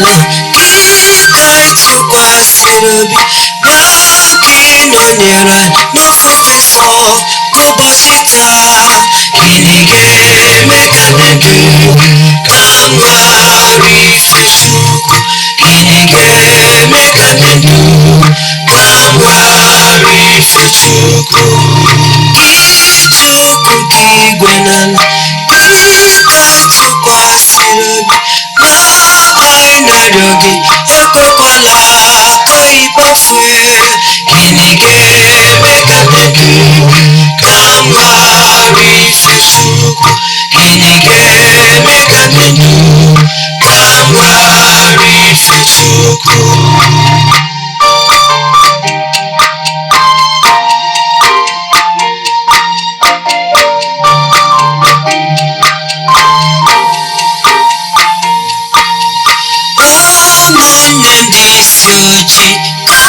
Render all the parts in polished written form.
n'ala, gị ka anyị tụkwasịrị obi. Bịa ka ị nọnyere anyị n'ofufe nsọ ụbọchị taa. Gịnị ga-eme ka m dị ndụ, ka m ghara ife Chukwu? Gịnị ga-eme ka m dị ndụ, ka m ghara ife Chukwu? Gị Chukwu nke igwe n'ala, gị ka anyị tụkwasịrị obi. Bịa, anyị na-arịọ gị, ekwekwala ka anyị kpafue. Gịnị ga-eme ka m dị ndụ, ka m ghara ife Chukwu? Gịnị ga-eme ka m dị ndụ, ka m ghara ife Chukwu? Ụmụnne ndị isi ojii, ka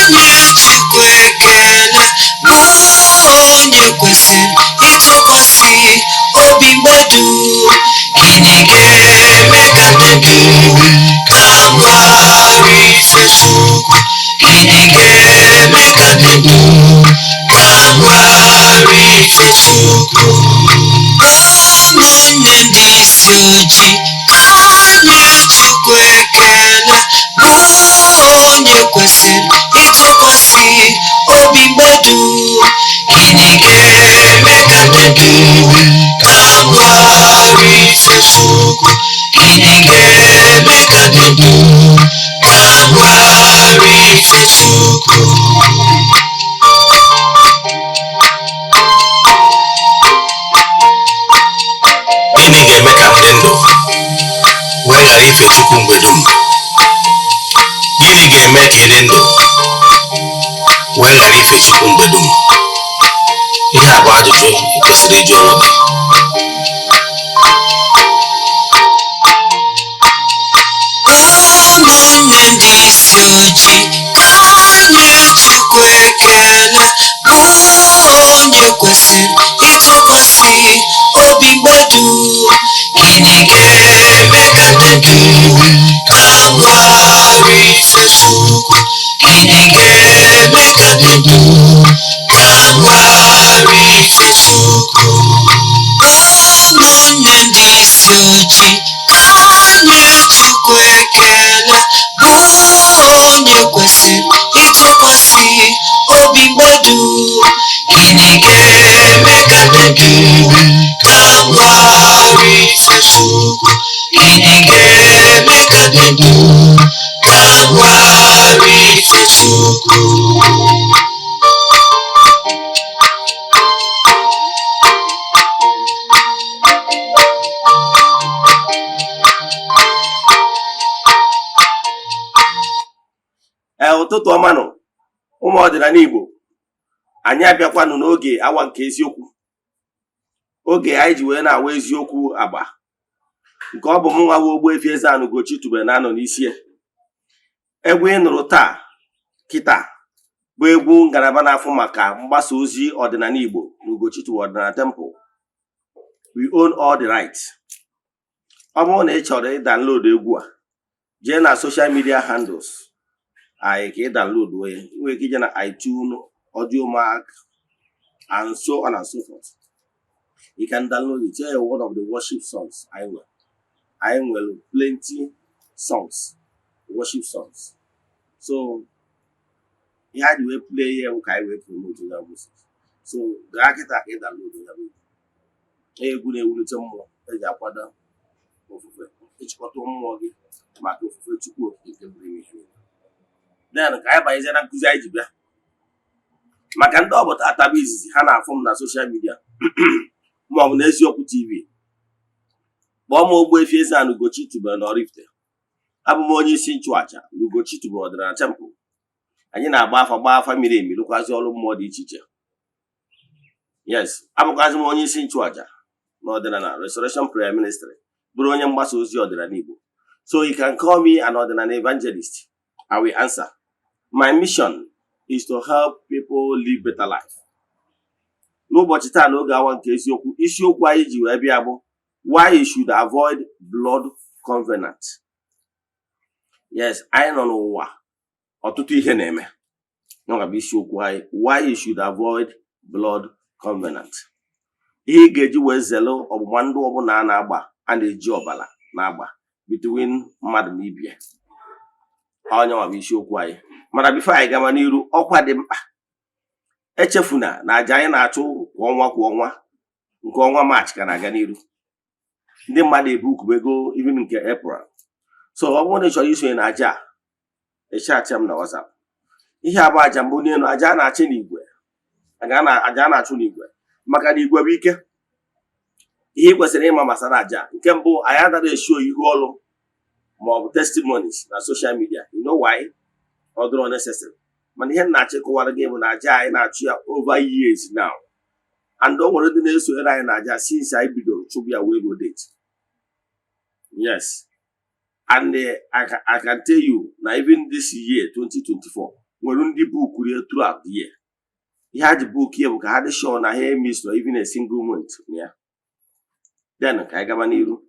anyị Chukwu ekele, bụ onye kwesịrị ịtụkwasị obi mgbe dum. Gịnị ga-eme ka m dị ndụ, ka m ghara ife Chukwu? Gịnị ga-eme ka m dị ndụ, ka m ghara ife Chukwu? Ụmụnne ndị isi ojii, ka anyị Chukwu ekele, bụ onye kwesịrị ịtụkwasị obi mgbe dum. Gịnị ga-eme ka m dị ndụ, ka m ghara ife Chukwu? Gịnị ga-eme ka m dị ndụ, ka m ghara ife Chukwu? Gịnị ga-eme ka m dị ndụ wee ghara ife Chukwu mgbe dum? Gịnị ga-eme ka ị dị ndụ wee ghara ife Chukwu mgbe dum? Ihe a bụ ajụjụ ị kwesịrị ịjụ onwe gị. Ụmụnne ndị isi ojii, ka anyị Chukwu ekele, bụ onye kwesịrị ịtụkwasị obi mgbe dum. Gịnị ga-eme ka m dị ndụ, ka m ghara ife Chukwu? Gịnị ga-eme ka m dị ndụ, ka m ghara ife Chukwu? Ụmụnne ndị isi ojii, ka anyị Chukwu ekele, bụ onye kwesịrị ịtụkwasị obi mgbe dum. Gịnị ga-eme ka m dị ndụ, ka m ghara ife Chukwu? Gịnị ga-eme ka m dị ndụ, ka m ghara ife Chukwu? Ee, ụtụtụ ọma nụ, ụmụ ọdịnala Igbo. Anyị abịakwanụ n'oge awa nke eziokwu, oge anyị ji wee na-awa eziokwu agba nke ọ bụ mụ nwa bụ Ogbuefi Eze-Ana Ugochi tubelu na-anọ n'isi ya. Egwu ị nụrụ taa kịta bụ egwu ngalaba na-afụ maka mgbasa ozi ọdịnala Igbo na Ugochi tubelu Ọdịnala Temple. We own all the rights. Ọ bụrụ na ị chọrọ ị download egwu a, jee na social media handles anyị ka ị download ya. Ị nwere ike ije na iTunes, Audiomack and so on and so forth. You can download it. Yeah, one of the worship songs anyị nwere. Anyị nwere plenty songs, worship songs. So ihe a ji wee play ya bụ ka anyị wee promote ya bụ. So gaa kịta ka ị download ya bụ egwu na-ewulite mmụọ eji akwado ofufe, ịchịkọta mmụọ gị maka ofufe Chukwu Okike nke pụrụ ime ihe niile. Then ka anyị banyezie na nkụzi anyị ji bịa. Maka ndị ọbụta ataba izizi ha na-afụ m na social media ma ọ bụ n'Eziokwu TV, kpọọ m Ogbuefi Eze-Ana Ugochi tubelu na Oraifite. Abụ m onye isi nchụaja na Ugochi tubelu Ọdịnala Temple. Anyị na-agba afa, gbaa afa miri emi, lụkwazị ọrụ mmụọ dị iche iche. Yes, abụkwazị m onye isi nchụaja na Ọdịnala Restoration Prayer Ministry, bụrụ onye mgbasa ozi ọdịnala Igbo. So you can call me an ọdịnala evangelist, I will answer. My mission is to help people live better life. N'ụbọchị taa, n'oge awa nke eziokwu, isiokwu anyị ji wee bịa bụ "Why you should avoid blood covenant". Yes, anyị nọ n'ụwa, ọtụtụ ihe na-eme. Ya bụ isiokwu anyị: why you should avoid blood covenant. Ihe ị ga-eji wee zere ọgbụgba ndụ ọbụla a na-agba, a na-eji ọbara na-agba between mmadụ na ibe ya. Onye nwa bụ isiokwu anyị. Mana before anyị gaba n'iru, ọkwa dị mkpa: echefuna na aja anyị na-achụ kwa ọnwa kwa ọnwa, nke ọnwa Maachị ka na-aga n'iru. Ndị mmadụ ebukubego even nke April. So ọ bụrụ na ị chọrọ isonye na aja a, ị chat m na WhatsApp. Ihe a bụ aja mbụ n'elu, aja a na-achị n'igwe, aja a na-achụ n'igwe, maka na igwe bụ ike. Ihe ị kwesịrị ịma gbasara aja: nke mbụ, anyị anaghị eshow ihu ọrụ ma ọ bụ testimonies na social media. You know why? Ọ dịrọ necessary. Mana ihe m na-achịkọwara gị bụ na aja anyị na-achụ ya over years now, and o nwere ndị na-esonyere anyị na aja since anyị bidoro chụbụ ya wee ruo date. Yes, and I can tell you na even this year, 2024, nwere ndị bookuru ya throughout the year. Ihe ha ji book ya bụ ka ha dị sure na ha miss even a single month na ya. Then ka anyị gaba n'iru.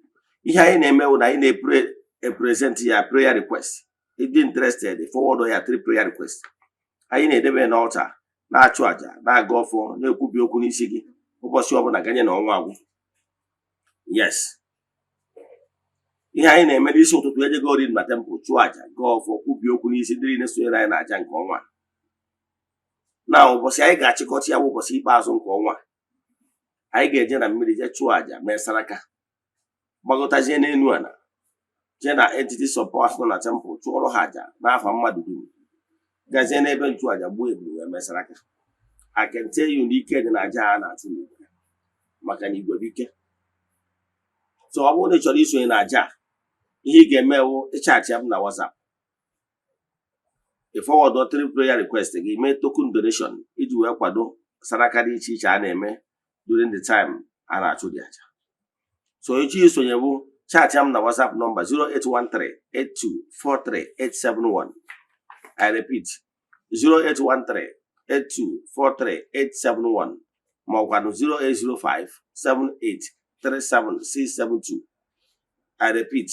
Ihe anyị na-eme bụ na anyị na-epresent ya prayer request. Ịdị interested, forward ya three prayer request. Anyị na-edebe n'altar, na-achụ àjà, na-aga ọfọ, na-ekwubi okwu n'isi gị ụbọchị ọbụla ganye na ọnwa agwụ. Yes, ihe anyị na-eme n'isi ụtụtụ, ejego ori na temple, chụọ àjà, gaa ọfọ, kwubie okwu n'isi ndị niile sonyere anyị na àjà nke ọnwa. Na ụbọchị anyị ga-achịkọta ya bụ ụbọchị ikpeazụ nke ọnwa. Anyị ga-eje na mmiri, jee chụọ àjà, mee saraka, gbagọtazie n'elu ala, jee na entities of powers nọ na temple, chụọrọ ha àjà n'afa mmadụ dum, gazie n'ebe nchụàjà, gbuo ebulu wee mee saraka. I can tell you na ike dị na àjà a na-achụ n'igwe, maka na igwe bụ ike. So ọ bụrụ na ị chọrọ isonye na àjà a, ihe ị ga-eme wụ ịchat ya m na WhatsApp, ị forward three prayer request gị, mee token donation iji wee kwado saraka dị iche iche a na-eme during the time a na-achụ dị aja. So ịchọ isonye bụ chat ya m na WhatsApp number 08138243871. I repeat, 08138243871, ma ọkwanụ 08057837672. I repeat,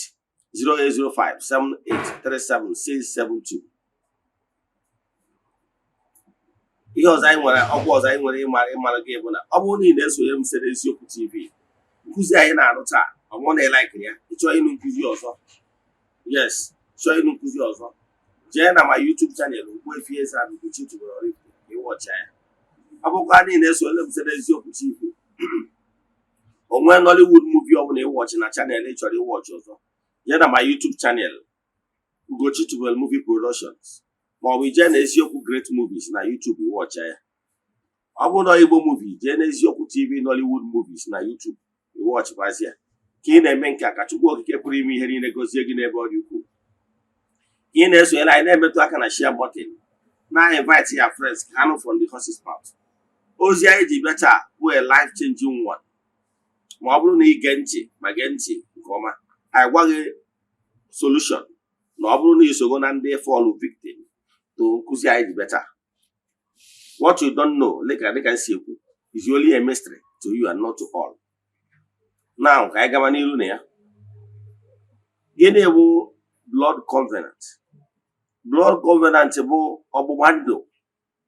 08057837672. Ihe ọzọ anyị nwere, ọkwa ọzọ anyị nwere ịmara gị bụ na ọ bụrụ na ị na-esonyere m site n'Eziokwu TV, nkụzi anyị na-arụ taa, ọ bụrụ na ị likeiri ya, ịchọọ ịnụ nkụzi ọzọ, yes, chọọ ịnụ nkụzi ọzọ, jee na ma YouTube channel Ogbuefi Eze-Ana Ugochi tubelu Oraifite ka ị watcha ya. Ọ bụkwa na ị na-esonyere m site n'Eziokwu TV, o nwee Nollywood movie ọbụla ị watch na channel ị chọrọ ịwatch ọzọ, jee na ma YouTube channel Ugochi Tubelu Movie Productions, maọbụ ijee na Eziokwu Great Movies na YouTube, ịwatcha ya. Ọ bụrụ na Igbo movie, jee na Eziokwu TV Nollywood Movies na YouTube, ịwatchịkwazi ya. Ka ị na-eme nke a, ka Chukwu Okike pụrụ ime ihe niile gọzie gị n'ebe ọ dị ukwuu. Ka ị na-esonyere anyị, na-emetụ aka na share button, na invite your friends ka ha nụ from the horse's mouth. Ozi anyị ji bịa taa bụ a life changing one, ma ọ bụrụ na ị gee ntị, ma gee ntị nke ọma. Anyị gwaghị solution na ọ bụrụ na isogo na ndị fall victim to nkụzi anyị ji bịa taa. What you don't know, dịka m si ekwu, is only a mystery to you and not to all. Now ka anyị gaba n'iru na ya. Gịnị bụ blood covenant? Blood covenant bụ ọgbụgba ndụ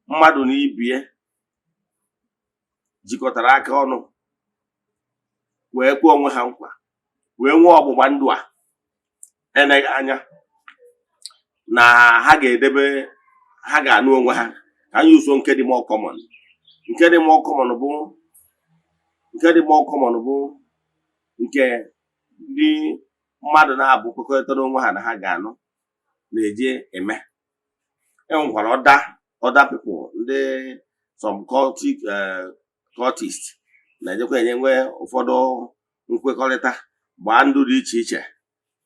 mmadụ na ibie jikọtara aka ọnụ wee kwee onwe ha nkwa, wee nwee ọgbụgba ndụ a eneghị anya na ha ga-edebe, ha ga-anụ onwe ha. Ka anyị uso nke dị more common. Nke dị more common bụ nke ndị mmadụ na-abụ kwekọrịtara onwe ha na ha ga-anụ na-eje eme. E nwekwara other people, ndị some cultic cultist na-ejekwa enye nwe ụfọdụ nkwekọrịta gbaa ndụ dị iche iche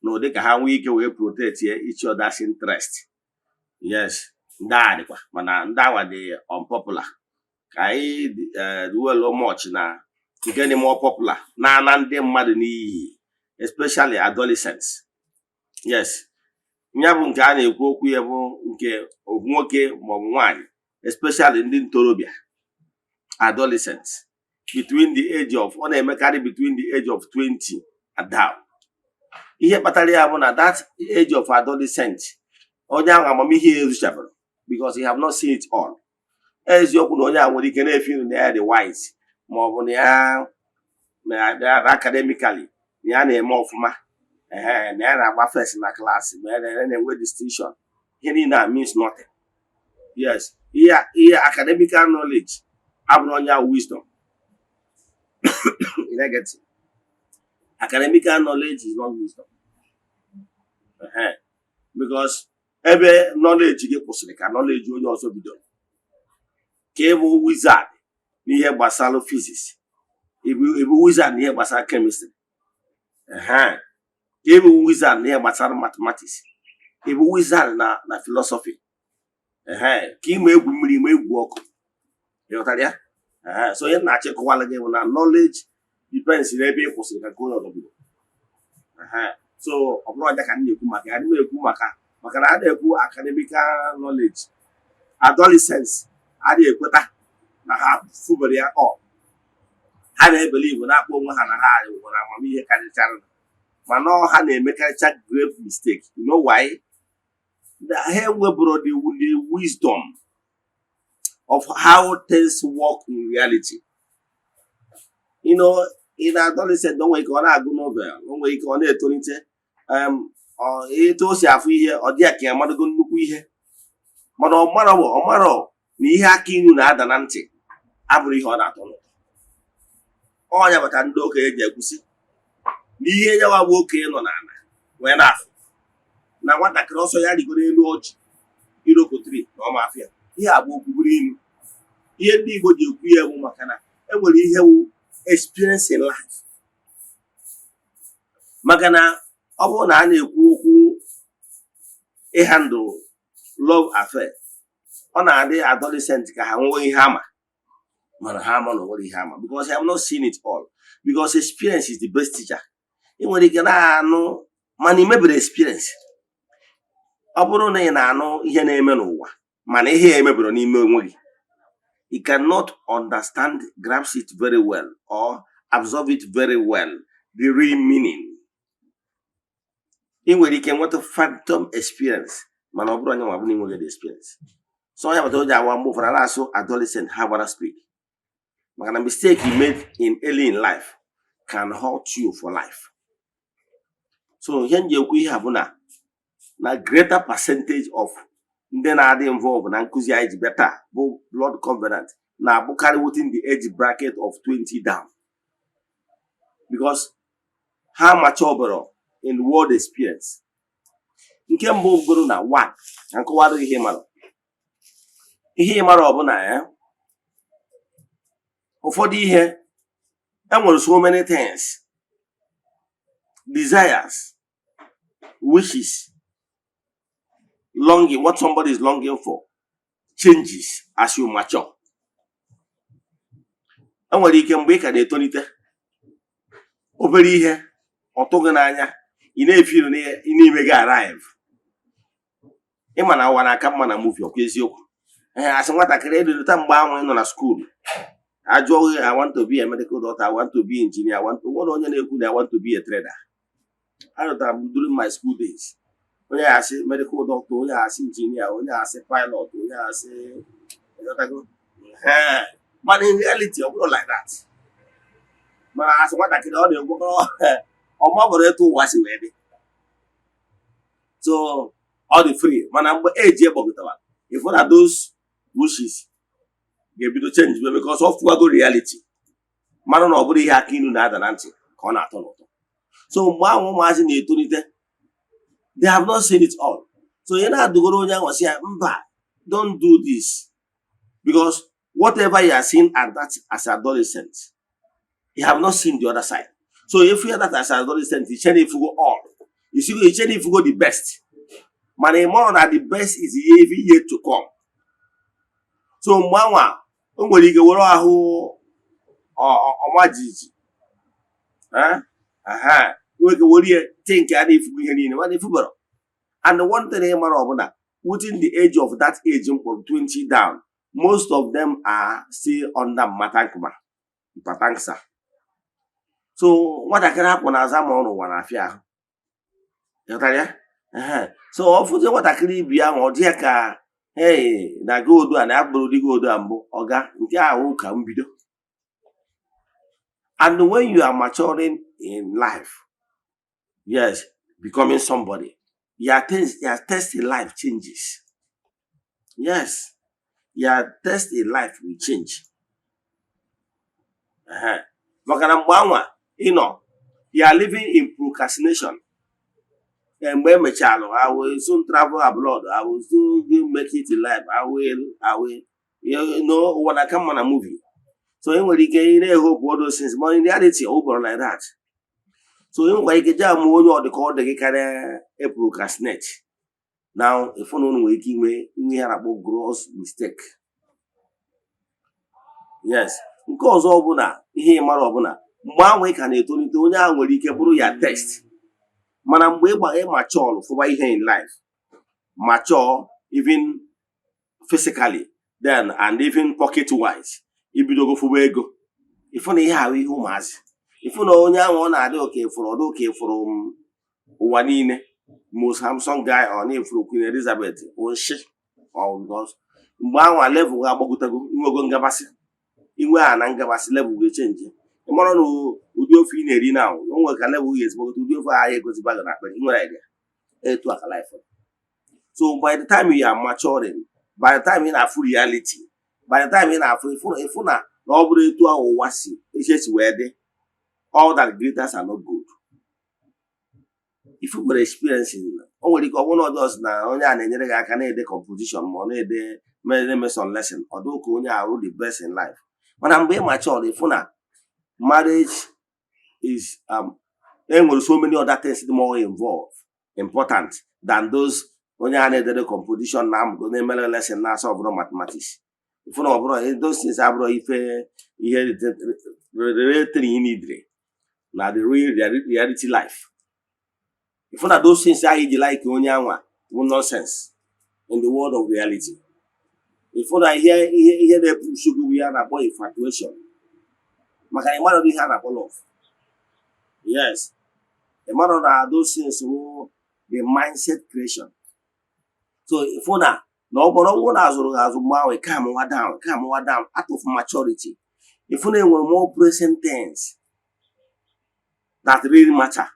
na ụdị ka ha nwee ike wee protect each other's interest. Yes, ndị a dịkwa, mana ndị awa dị unpopular. Ka anyị dwell much na nke dị more popular, na-ana ndị mmadụ n'iyi, especially adolescents. Yes, ya bụ nke a na-ekwu okwu ya bụ nke nwoke maọbụ nwaanyị, especially ndị ntorobịa, adolescents between the age of, ọ na-emekarị between the age of 20 and down. Ihe kpatara ya bụ na that age of adolescent, onye ahụ amamihe ya eruchabere because he have not seen it all. Eziokwu na onye a nwere ike na-efeel na ya dị wise, ma ọ bụ na ya na academically na ya na-eme ọfụma, ehe, na ya na-agba first na class, ma ya na-enwe distinction. Ihe niile a means nothing. Yes, ihe academical knowledge abụrụ onye ahụ wisdom. You get it? Academical knowledge is not wisdom. Ehe. Because ebe knowledge gị kwụsịrị ka knowledge onye ọzọ bidoro. Ka ị bụ wizard n'ihe gbasara physics, ịbụ wizard n'ihe gbasara chemistry. Ehe. Ka ị bụ wizard n'ihe gbasara mathematics, ịbụ wizard na philosophy. Ehe. Ka ị ma egwu mmiri, ma egwu ọkụ. Ịghọtara ya? Ehe. So ihe m na-achọ ịkọwara gị bụ na knowledge depends n'ebe ị kwụsịrị ka nke onye ọzọ bidoro. Ehe. So ọ bụrụ ọja ka m na-ekwu maka ya, adị m ekwu maka na a na-ekwu academical knowledge. Adolescents adịghị ekweta na ha fubere ya. Ọ ha na-ebelieve, na-akpọ onwe ha na ha nwere amamihe karịchara, mana ọ ha na-emekarịcha grave mistake. You know why? Ha enwebụrụ the wisdom of how things work in reality. In adolescent, o nwere ike ọ na-agụ novel, o nwere ike ọ na-etolite, etu o si afụ ihe, ọ dị ya ka ya amadogo nnukwu ihe, mana ọ marọ na ihe aka inu na-ada na ntị abụrụ ihe ọ na-atọ n'ụtọ. Ọnya maka ndị okenye ji ekwusị na ihe nyawa bụ okenye nọ n'ala wee na-afụ na nwatakịrị, ọsọ ya rigoro elu ọjị iroko tree na ọma afịa. Ihe a bụ okwu bụrụ ilu. Ihe ndị Igbo ji ekwu ya bụ maka na e nwere ihe wụ experience in life. Maka na ọ bụrụ na a na-ekwu okwu ịhandle love affair, ọ na-adị adolescent ka ha nwee ihe ama, mana ha ama na o nwere ihe ama because they have not seen it all, because experience is the best teacher. Ị nwere ike na-anụ, mana ị mebiri experience. Ọ bụrụ na ị na-anụ ihe na-eme n'ụwa, mana ihe ya emebiri n'ime onwe gị, you cannot understand, grasp it very well or absorb it very well, the real meaning. Ị nwere ike nweta phantom experience, mana ọ bụrụ onye nwa bụ na ị nweghị the experience. So onye bata o ji awa mgbe ụfọdụ a na-asụ adolescent ha gbara speed, maka na mistake you made in early in life can hurt you for life. So ihe m ji ekwu ihe a bụ na greater percentage of ndị na-adị involve na nkụzi anyị ji bịa taa bụ blood covenant na-abụkarị within the age bracket of 20 down, because ha mature in world experience. Nke mbụ bụrụ na one na nkọwara ihe ịmara, ihe ịmara ọbụla ya ụfọdụ ihe enwere, so many things, desires, wishes, longing, what somebody is longing for changes as you mature. Enwere ike mgbe ị ka na-etolite, obere ihe ọ tụghị n'anya, ị na-efeel n'ime gị arrive. Ịma na ụwa na-aka mma na movie, ọkwa eziokwu? Ee, asị nwatakịrị edolita mgbe ahụ ị nọ na school, ajụọ gị, "I want to be a medical doctor, I want to be engineer, I want to." Nwere onye na-ekwu na "I want to be a trader"? Arụtara m during my school days, onye ya asị medical doctor, onye ya asị engineer, onye ya asị pilot, onye ya asị. Ịghọtago? Ee, mana in reality ọ bụrụ like that. Mana asị nwatakịrị ọ na-egwekọrọ ọma bụrụ etu ụwa si wee dị, so ọ dị free. Mana mgbe eji egbọgịtara, ịfụ na those wishes ga-ebido change because ọ fụwago reality, mara na ọ bụrụ ihe aka inu na-ada na ntị ka ọ na-atọ n'ụtọ. So mgbe ahụ ụmụazị na-etolite, they have not seen it all. So onye na-adụgoro onye ahụ sị ya mba, don't do this, because whatever you are seeing at that as adolescent, you have not seen the other side. So if you are that as adolescent, you chere ifugo all you see, you chere ifugo the best, mana ị mara na the best is even yet to come. So mgbe anwa o nwere ike were ahụ ọma jijiji, nwere ike were ihe think a na-efugo ihe niile, mana ifubara. And the one thing ị mara ọbụla, within the age of that age m kpọrọ, 20 down, most of them are still under mmatankuma mpatansa. So nwatakịrị akwụ na-aza ma ọ n'ụwa na-afịa ahụ. Ịghọtara ya? Ehe. So ọ fụzie nwatakịrị ibi ahụ, ọ dị ya ka, hey, na gold a na ya bụrụ ụdị gold a mbụ ọga nke ahụ ka mbido. And when you are maturing in life, yes, becoming somebody, your taste in life changes. Yes, your taste in life will change. Ehe. Maka na mgbe anwa ị nọ, you are living in procrastination. Mgbe emechalụ, I will soon travel abroad, I will soon make it in life, I will ụwa na-aka mma na movie. So e nwere ike ị na-ehope all those things, but in reality, ọ bụrụ like that. So ị nwekwara ike jee amụ onye ọ dị ka ọ dị gị karịa e procrastinate. Now, ịfụ na unu nwere ike inwe ihe a na-akpọ gross mistake. Yes. Nke ọzọ bụ na ihe ị mara ọbụla mgbe ahụ ị ka na-etolite, onye ahụ nwere ike bụrụ ya taste, mana mgbe ị gba ị mature, fụba ihe in life, mature even physically then and even pocket wise, ibidogo fụba ego, ịfụ na ihe ahụ ihe ụmụazị, ịfụ na onye ahụ ọ na-adị oke fụrụ ọdụ oke fụrụ m ụwa niile, most handsome guy, ọ na-efuru Queen Elizabeth nshi or because mgbe ahụ level ga-agbagotego, inwego ngabasị, inwe a na ngabasị, level ga-echange. Ị mara na ụdị ofe ị na-eri na o nwere ka level ga-esi gbagote, ụdị ofe ahụ egoziba gị na akpịrị. Ị nwere idea etu a ka life dị. So by the time you are maturing, by the time ị na-afụ reality, by the time ị na-afụ ịfụ na ọ bụrụ etu ahụ ụwa si echi esi wee dị, all that glitters are not good. If you nwere experience, o nwere ike ọ bụrụ na ọjọọ na onye a na-enyere gị aka na-ede composition ma ọ na-ede na-eme some lesson, ọ dị ka onye arụ the best in life. Mana mgbe ị mature, ịfụ na marriage is enwere so many other things dị more involved, important than those onye a na-edere composition na amụgo na-emere lesson na-asa ọbụrụ mathematics. Ịfụ na ọ bụrụ those things abụrụ ife ihe related you need na the real reality life. Ịfụ na those things ahụ iji like onye anwa bụ nonsense in the world of reality. Ịfụ na ihe na-epush gị bụ ihe a na-akpọ infatuation, maka na ịmarọ ihe a na-akpọ love. Yes, ịmarọ na those things wụ the mindset creation. So ịfụ na ọ bụrụ ọnwụ na azụrụ gị azụ mgbe ahụ, calm nwa down, calm nwa down out of maturity, ịfụ na enwere more pressing things that really matter.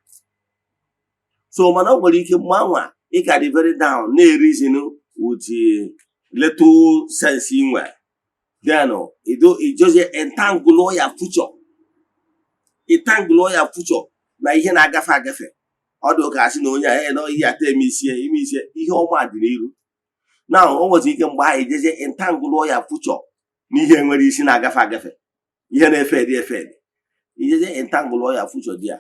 So mana o nwere ike mgbe anwa ị ka dị very down, na-ereason with little sense ị nwere, then ijozie entangle ya future, entangle ya future na ihe na-agafe agafe. Ọ dị ụka asị na onye a na ihe ata eme isie ime isie ihe ọma dị n'iru na o nwere ike mgbe ahụ ijezie entangle ya future na ihe nwere isi na-agafe agafe, ihe na-efe edi efe edi, ijezie entangle ya future dị ya.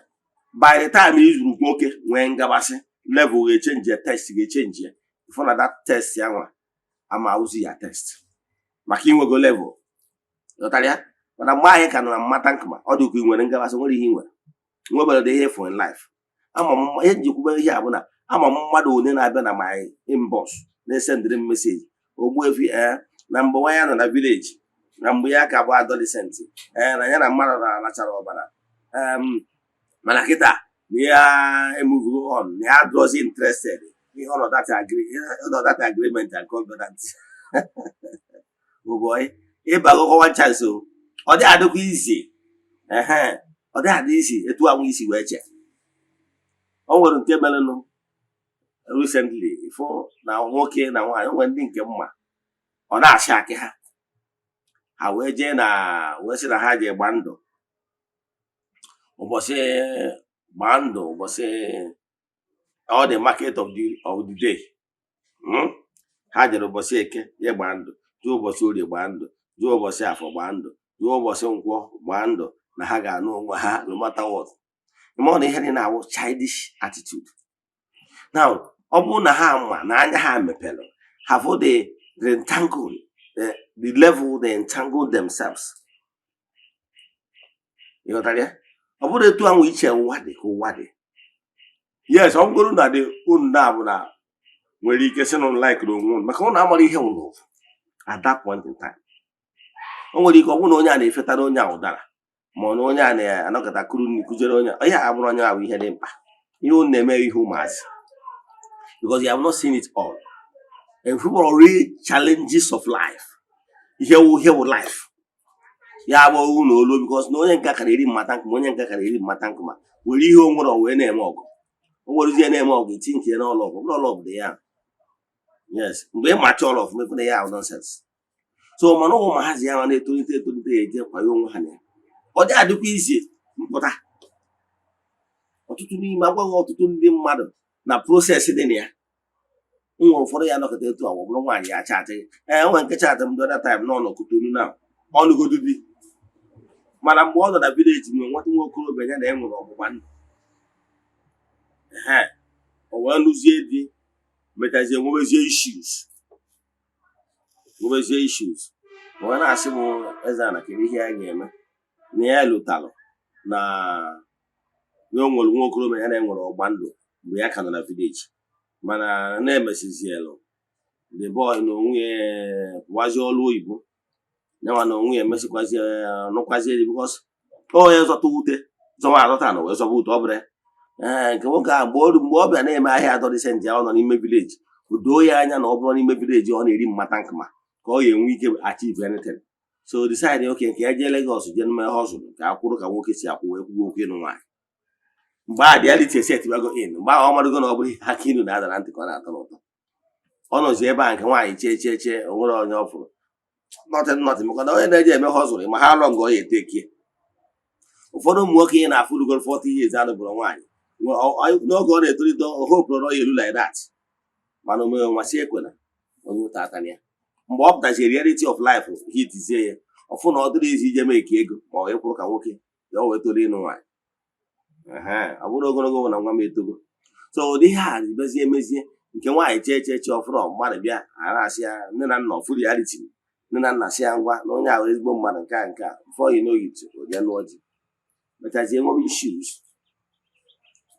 By the time ị zuru nwoke nwee ngabasị, level ga-echange ya, taste ga-echange ya. Ifụ na that taste ya nwa ama awụzi ya taste maka inwego level. Ghọtara ya? Mana mgbe anyị ka nọ na mmata nkma, ọ dị ka ị nwere ngabasị, nwere ihe ị nwere nwebere dị ihe for in life. Ama m ihe njikwube ihe a bụ na ama m mmadụ one na-abịa na my inbox na-esendịrị m message, Ogbuefi, ee, na mgbe nwa ya nọ na village, na mgbe ya ka bụ adolescent, ee, na ya na mmadụ na-alachara ọbara, mana kịta na ya emove on, na ya adịrọzi interested ihe ọnọdụ that agreement and covenant. Oh boy, ịbago one chance o, ọ dị adịkwa izi. Ehe, ọ dị adị isi etu anwụ isi wee che. O nwere nke merenụ recently, ịfụ na nwoke na nwaanyị, o nwere ndị nke mma ọ na-achị akị ha, ha wee jee na wee sị na ha jee gba ndụ ụbọchị, gbaa ndụ ụbọchị, all the market of the day. Ha jere ụbọchị Eke je gbaa ndụ, jụọ ụbọchị Orie gbaa ndụ, jụọ ụbọchị Afọ gbaa ndụ, jụọ ụbọchị Nkwọ gbaa ndụ na ha ga-anụ onwe ha no matter what. Ma ọ na ihe dị na-awụ childish attitude. Now, ọ bụrụ na ha ma na anya ha mepere, ha fụ the entangle, the level they entangle themselves. Ị ghọtara ya? Ọ bụrụ etu ahụ iche ụwa dị ka ụwa dị. Yes, ọ bụrụ na dị unu na-abụ na nwere ike sị na unu like onwe unu, maka unu amara ihe unu at that point in time. O nwere ike ọ bụrụ na onye a na-efetara onye a ụdara, ma ọ na onye a na-anọkọta kuru nri kụziere onye a, ihe a bụrụ onye ahụ ihe dị mkpa, ihe unu na-eme ihe ụmụazị. because you have not seen it all. And people are real challenges of life, ihe wụ life ya bụ owu na olu, because na onye nke ka na-eri mmata nkụ ma onye nke ka na-eri mmata nkụ ma were ihe o nwere o wee na-eme ọgụ, o werezie na-eme ọgụ iti nke ya n'ọlụ ọgụ bụrụ ọlụ ọgụ dị ya. Yes, mgbe ị macha ọlụ ọfụma, efu na ya ahụ nonsense. So mana ụmụ hazi ya ma na-etolite etolite ya eje kwanye onwe ha na ya, ọ dị adịkwa izi mpụta. Ọtụtụ n'ime agwaghị ọtụtụ ndị mmadụ na process dị na ya. Nwere ụfọdụ ya nọkọta etu a, ọ bụrụ nwaanyị ya chatị. Ee, nwere nke chatị m the other time nọ n'Kotonu na ọnụgodu di, mana mgbe ọ nọ na village nwere nwata nwa okorobịa ya na e nwere ọgbụgba ndụ. Ehe, o wee nụzie di, mechazie nwebezie issues. O wee na-asị m, "Eze ana, kedu ihe ya ga-eme?" Na ya lụtalụ na o nwere nwa okorobịa ya na enwere ọgba ndụ mgbe ya ka nọ na village, mana na-emesizielu the boy na onwe ya pụwazie ọrụ oyibo, yanwa na onwe ya emesikwazie nụkwazie di, because onye zọta ute zọwa azọta na wee zọba ute. Ọ bụrụ ya, ee, nke nwoke ahụ, mgbe ọ bịa na-eme ahịa adolescent ya, ọ nọ n'ime village, o doo ya anya na ọ bụrụ n'ime village ọ na-eri mmata nkụma ka ọ ga-enwe ike achieve anything. So decide, okay, nke ya jee Lagos, jee mee hustle ka akwụrụ ka nwoke si akwụ, wee kwuo okwu ịnụ nwaanyị. Mgbe a reality set bago in, mgbe ahụ ọ madogo na ọ bụrụ ihe aka ilu na-ada na ntị ka ọ na-atọ n'ụtọ. Ọ nọzi ebe a, nke nwaanyị chee chee chee, o nwere onye ọ fụrụ, nothing, nothing, maka na onye na-eje eme hustle ma ha alọ nga ọ ya etekie. Ụfọdụ ụmụ nwoke ị na-afụ rugoro 40 years anụbụrụ nwaanyị. N'oge ọ na-etolite, hope na ọ ya elu like that, mana o mere nmasị ekwela onye ụta atana ya. Mgbe ọ pụtachiri, reality of life hitizie ya, ọfụ na ọ dịrị izi ije mee ka ego ma ọ ịkwụrụ ka nwoke ya o wee toro ịnụ nwaanyị. Ehe, ọ bụrụ ogologo bụ na nwa m etogo. So ụdị ihe a mezie emezie, nke nwaanyị chee chee chee, ọfụrụ mmadụ bịa, a na-asị ya nne na nna ọfụ reality, nne na nna sị ya ngwa, na onye ahụ ezigbo mmadụ, nke a nke a. Before you know it, o jee nụọ di, mechazie nwebe issues.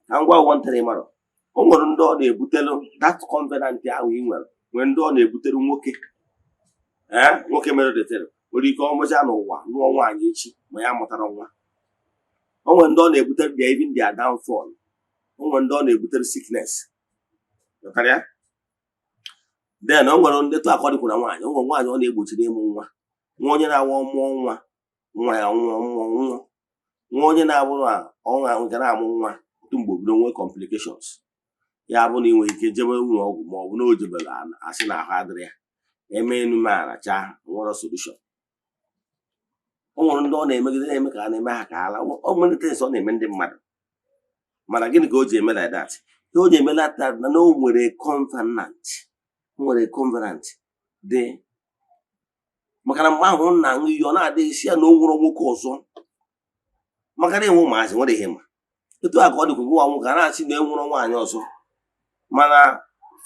Ka ngwa ụwa ntara ịmara, o nwere ndị ọ na-ebutelu that covenant ahụ ị nwere, nwere ndị ọ na-ebutere. Nwoke, ee, nwoke mere detere nwere ike ọ mụchaa n'ụwa nụọ nwaanyị echi ma ya mụtara nwa. O nwere ndị ọ na-ebutere their, even their downfall. O nwere ndị ọ na-ebutere sickness. Ghọtara ya? Then o nwere ndị tụ akọdịkwu na nwaanyị. O nwere nwaanyị ọ na-egbochiri ịmụ nwa, nwa onye na-awa mụọ nwa, nwa ya nwụọ nwụọ nwụọ, nwa onye na-abụ na ọnwa nke na-amụ nwa otu mgbe obido nwee complications, ya bụ na ị nwere ike jebe ụlọ ọgwụ ma ọ bụ na o jebere, asị na ahụ adịrị ya, eme enume ala chaa, nwere solution. O nwere ndị ọ na-emegide, na-eme ka a na-eme ha ka ala. O nwere things ọ na-eme ndị mmadụ, mana gịnị ka o ji eme like that? Ihe o ji eme like that na o nwere covenant, o nwere covenant dị, maka na mgbe ahụ ọ na-aṅụ iyi, ọ na-adịghị isi ya na o nwere nwoke ọzọ, maka na enwe ụmụazị nwere ihe. Ma etu a ka ọ dịkwa gịnwa nwoke a na-achị na enwere nwaanyị ọzọ, mana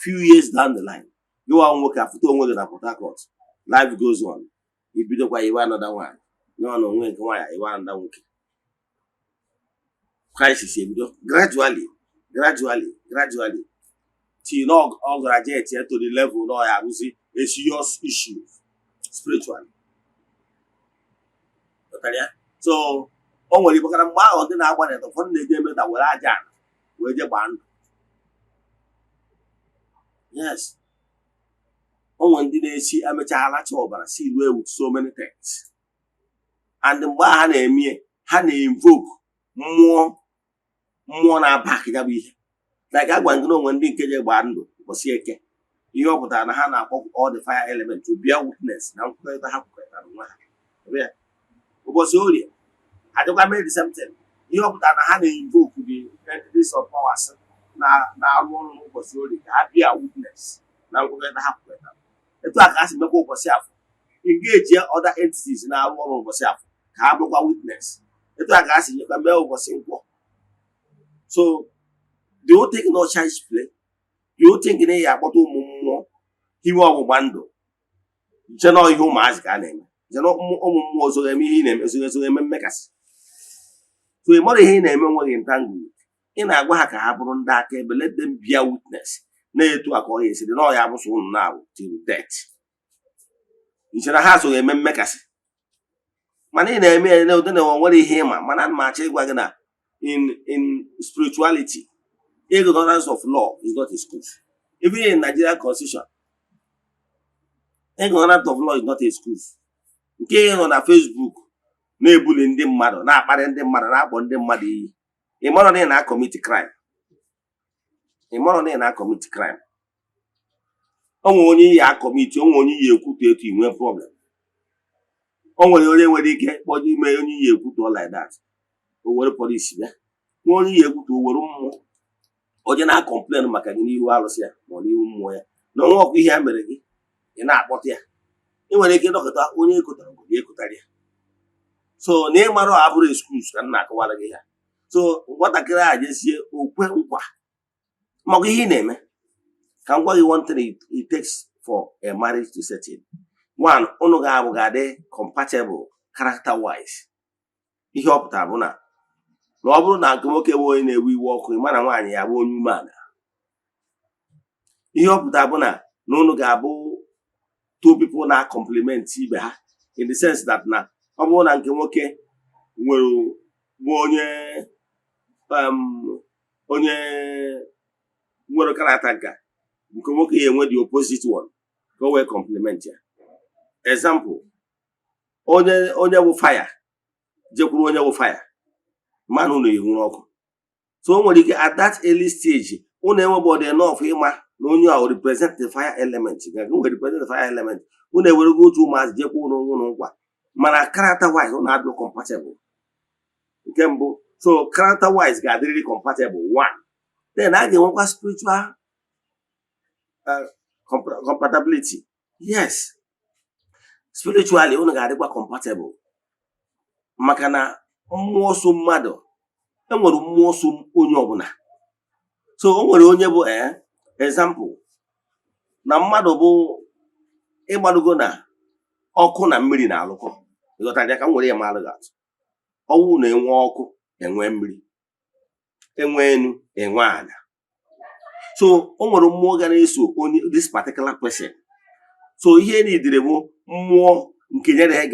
few years down the line, gịnwa nwoke afụta onwe gị na Port Harcourt. Life goes on, ibidokwa iwe another nwaanyị nọ na onwe nke nwaanyị, iwe another nwoke. Crisis ebido gradually, gradually, gradually, till na ọ graduate to the level na ọ ya abụzi a serious issue spiritually. Ghọtara ya? So o nwere ikpekara mgbe ahụ ndị na-agba net, ụfọdụ na-eje emeta were aja ala wee je gbaa ndụ. Yes, o nwere ndị na-esi emecha alacha ọbara si rue with so many things, and mgbe ahụ ha na-eme, ha na-invoke mmụọ, mmụọ na-aba ya bụ ihe. Like agwa gị na onwe ndị nke je gbaa ndụ ụbọchị Eke, ihe ọ pụtara na ha na-akpọ all the fire element to bear witness na nkwekọrịta ha kwekọrịtara onwe ha. Ya ụbọchị Orie adịkwa mee the same thing, ihe ọ pụtara na ha na-invoke the entities of powers na-arụ ọrụ n'ụbọchị Orie ka ha bear witness na nkwekọrịta ha kwekọrịtara. Etu a ka ha si mekwa ụbọchị Afọ, engage other entities na-arụ ọrụ ụbọchị Afọ ka ha bụrụkwa witness. Etu a ka ha si nyekwa mee ụbọchị Nkwọ. So do you think no child's play? Do you think na ị ya akpọta ụmụ mmụọ hiwe ọgbụgba ndụ nche na ihe ụmụazị ka a na-eme nche na ụmụ mmụọ zoro eme ihe ị na-eme, zoro ezo eme mmekasị? So ị mara ihe ị na-eme nweghị ntangle. Ị na-agwa ha ka ha bụrụ ndị aka ebe, let them bear witness na-etu a ka ọ ya esi dị na ọ ya abụsụ ụnụ na-abụ till death. Nche na ha so eme mmekasị, mana ị na-eme ya na ụdị na o nwere ihe ịma. Mana ana m achọ ịgwa gị na in spirituality, ignorance of law is not excuse. Even in Nigeria constitution, ignorant of law is not excuse. Nke ị nọ na Facebook na-ebuli ndị mmadụ, na-akparị ndị mmadụ, na-akpọ ndị mmadụ iyi, ị marọ na ị na-acommit crime. Ị marọ na ị na-acommit crime. O nwere onye iyi acommit, o nwere onye iyi ekwutu etu i nwee problem. O nwere onye nwere ike kpọje ime onye iyi ekwutu like that, o were police bịa. Nwa onye iyi ekwutu, o were mmụọ onye na-acomplain maka gị n'ihu arụsị ya ma ọ n'ihu mmụọ ya na onwe ọkụ ihe ya mere gị. Ị na-akpọta ya, ị nwere ike ịdọkọta onye ekotara obodo ekotara ya. So na ịmara abụrụ excuse ka m na-akọwara gị ha. So nwatakịrị a jezie okwe nkwa maka ihe ị na-eme. Ka m gwa gị one thing it takes for a marriage to set in. One, unu ga-abụ ga-adị compatible character wise. Ihe ọ pụtara bụ na ọ bụrụ na nke nwoke bụ onye na-ewe iwe ọkụ, ị ma na nwaanyị ya bụ onye umeala. Ihe ọ pụtara bụ na unu ga-abụ two people na complement ibe ha, in the sense that na ọ bụrụ na nke nwoke nwere bụ onye nwere character nka, nke nwoke ya enwe the opposite one ka o wee complement ya. Example, onye bụ fire jekwuru onye bụ fire, mmanụ unu enwuru ọkụ. So o nwere ike at that early stage unu enwebọdụ enough ịma na onye a represent the fire element, ga nwere represent the fire element. Unu ewerego otu ụmụazị jekwa ụnụ ụnụ nkwa, mana character wise unu adịghị compatible. Nke mbụ, so character wise ga-adịrịrị compatible, one. Then a ga-enwekwa spiritual compatibility. Yes, spiritually unu ga-adịkwa compatible, maka na mmụọ so mmadụ, enwere mmụọ so onye ọbụla. So o nwere onye bụ example na mmadụ bụ ịgbadogo na ọkụ na mmiri na-alụkọ. Ịghọtara ya? Ka m were ya malụ gị atụ. Ọnwụ na enwe ọkụ, enwe mmiri, enwe enu, enwe ala. So o nwere mmụọ ga na-eso onye, this particular person. So ihe niile bụ mmụọ nke nyere ya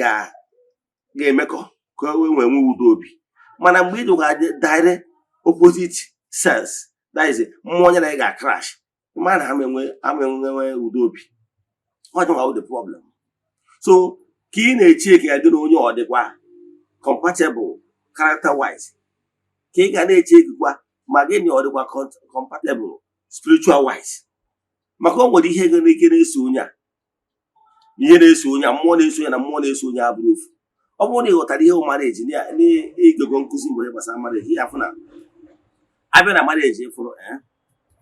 ga-emekọ ka o wee nwee udo obi. Mana mgbe ị dụga direct opposite sex, that is, mmụọ nyere ya ga-crash, mmadụ ama enwe udo obi. Ọ dịnwa the problem. So ka ị na-eche ka ya gị na onye ọ dịkwa compatible character wise, ka ị ga na-eche ekikwa ma gị na ọ dịkwa compatible spiritual wise, maka o nwere ihe nwere ike na-eso onye a, ihe na-eso onye a, mmụọ na-eso onye na mmụọ na-eso onye abụrụ ofu. Ọ bụrụ na ị ghọtara ihe marriage n'igego nkụzi mgbe gbasara marriage, ya afụ na abịa na marriage ịfụrụ,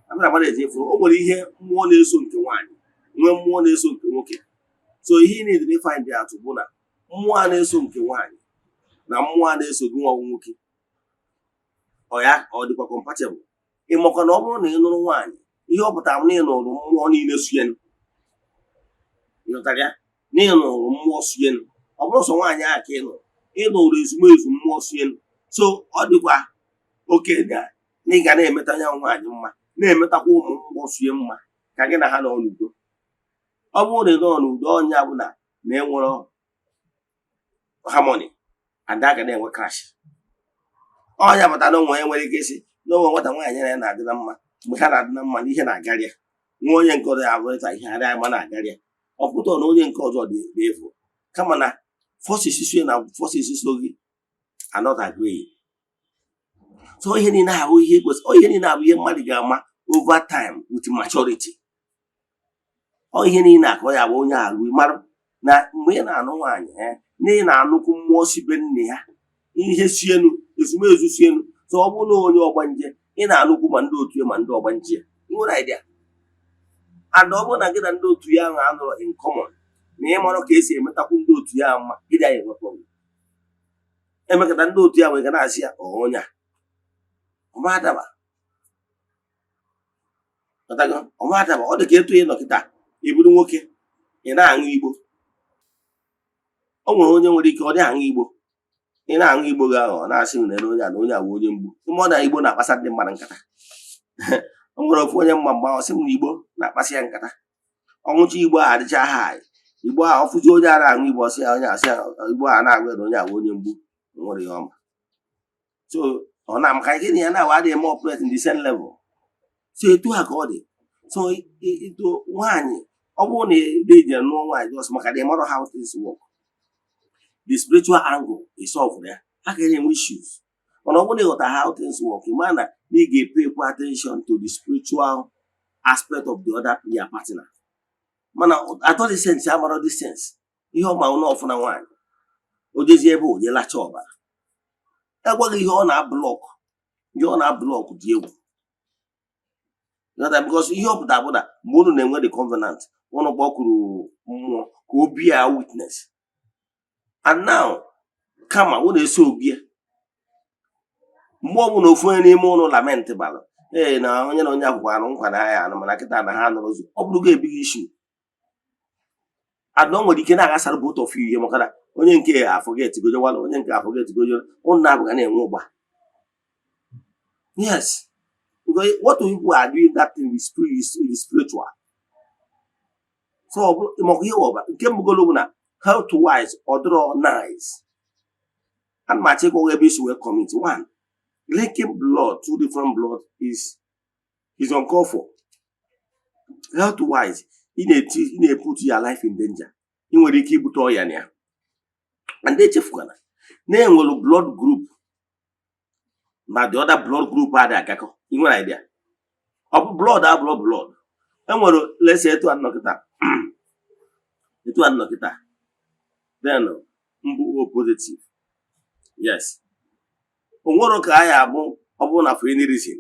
abịa na marriage ịfụrụ, o nwere ihe mmụọ na-eso nke nwaanyị nwee, mmụọ na-eso nke nwoke. So ihe ị na-edere find out bụ na mmụọ a na-eso nke nwaanyị na mmụọ a na-eso gị nwa nwoke, ọ ya ọ dịkwa compatible. Ị makwa na ọ bụrụ na ị nụrụ nwaanyị, ihe ọ pụtara bụ na ị nụrụ mmụọ niile suenu. Ịghọtara ya? Na ị nụrụ mmụọ suenu, ọ bụrụ sọ nwaanyị ahụ ka ị nụrụ, ị nụrụ ezumezu mmụọ suenu. So ọ dịkwa oke na ị ga na-emeta ya nwaanyị mma, na-emetakwa ụmụ mmụọ sue mma, ka gị na ha nọ n'udo. Ọ bụrụ na ị nọ n'udo, ọnya bụ na enwero harmony and a ga na-enwe crash. Ọnya pụtara na onwe onye nwere ike isi na onwe nwata nwaanyị ya na-adị na mma, mgbe ha na-adị na mma na ihe na-agarị ya, nwa onye nke ọzọ ya abụrụ ta ihe arịa ma na-agarị ya. Ọ pụta na onye nke ọzọ dị efu, kama na forces so na forces so gị are not agreeing. So ihe niile ahụ, ihe kwesịrị, ihe niile abụ ihe mmadụ ga-ama over time with maturity. Ọ ihe niile a ka ọ ya bụ onye alụ mara na mgbe ị na-anụ nwaanyị, na ị na-anụkwu mmụọ si be nne ya, ihe si elu, ezumezu si elu. So ọ bụrụ na onye ọgbanje, ị na-anụkwu ma ndị otu ya ma ndị ọgbanje ya. Ị nwere idea? And ọ bụrụ na gị na ndị otu ya ahụ anọrọ in common, na ị mara ka esi emetakwu ndị otu ya mma, gị ya enwe problem. Emekata ndị otu ya nwere ga na-asị ya, "Ọ onye a ọma adaba." Ghọtago? Ọma adaba. Ọ dị ka etu ị nọ kịta, ị bụrụ nwoke, ị na-aṅụ igbo. O nwere onye nwere ike ọ dị aṅụ igbo, ị na-aṅụ igbo gị ahụ, ọ na-asị na onye a na onye a bụ onye mgbu. Ime ọ na igbo na-akpasa ndị mmadụ nkata. O nwere ofu onye mma mgbe ahụ sị m na igbo na-akpasị ya nkata. Ọṅụcha igbo a adịcha ha igbo a, ọfụzi onye a na-aṅụ igbo, ọsị ya onye asị ya igbo a na-agụ ya na onye a bụ onye mgbu. Nwere ihe ọma. So ọ na maka gịnị ya na-awa adịghị eme operate in the same level. So etu a ka ọ dị. So ito nwaanyị, ọ bụrụ na ị je nụọ nwaanyị just maka na ị marọ how things work, the spiritual angle is solve ya, a ga na-enwe issues. Mana ọ bụrụ na ịghọta how things work, ị ma na ị ga-epay kwa attention to the spiritual aspect of the other, your partner. Mana adolescent amarọ this sense. Ihe ọ ma na ọfụna nwaanyị, o jezie ebe o je lacha ọbara, agwaghị ihe ọ na-ablock. Ihe ọ na-ablock dị egwu. Ghọta? Because ihe ọ pụtara bụ na mgbe unu na-enwe the covenant, unu kpọkuru mmụọ ka o bia witness, and now kama unu eso ogie, mgbe ọbụla ofu onye n'ime ụlọ lament bara, ee, na onye na onye akwụkwọ anụ nkwa na ya anụ, mana kịta na ha anụrụ ụzọ, ọ bụrụgo ebighị issue, and o nwere ike na-aghasara both of you ihe, maka na onye nke a forget gojewala, onye nke a forget gojewala, unu na-abụga na-enwe ụgba. Yes, because what people are doing, that thing is spirit, is spiritual. So ọ bụrụ maka ihe ọba nke mbụgolo bụ na health wise ọ dịrọ nice. Ana m achọ ịkọwa ebe isi wee commit one linking blood, two different blood is uncalled for. Health wise, ị na-eti, ị na-eput your life in danger. Ị nwere ike ibute ọya na ya. And echefukwana na enwere blood group na the other blood group adị agakọ. Ị nwere idea? Ọ bụ blood abụrụ blood enwere. Let's say etu a nọ kịta, etu a nọ kịta, then mbụ O positive. Yes, o nwere ka anyị abụ. Ọ bụrụ na for any reason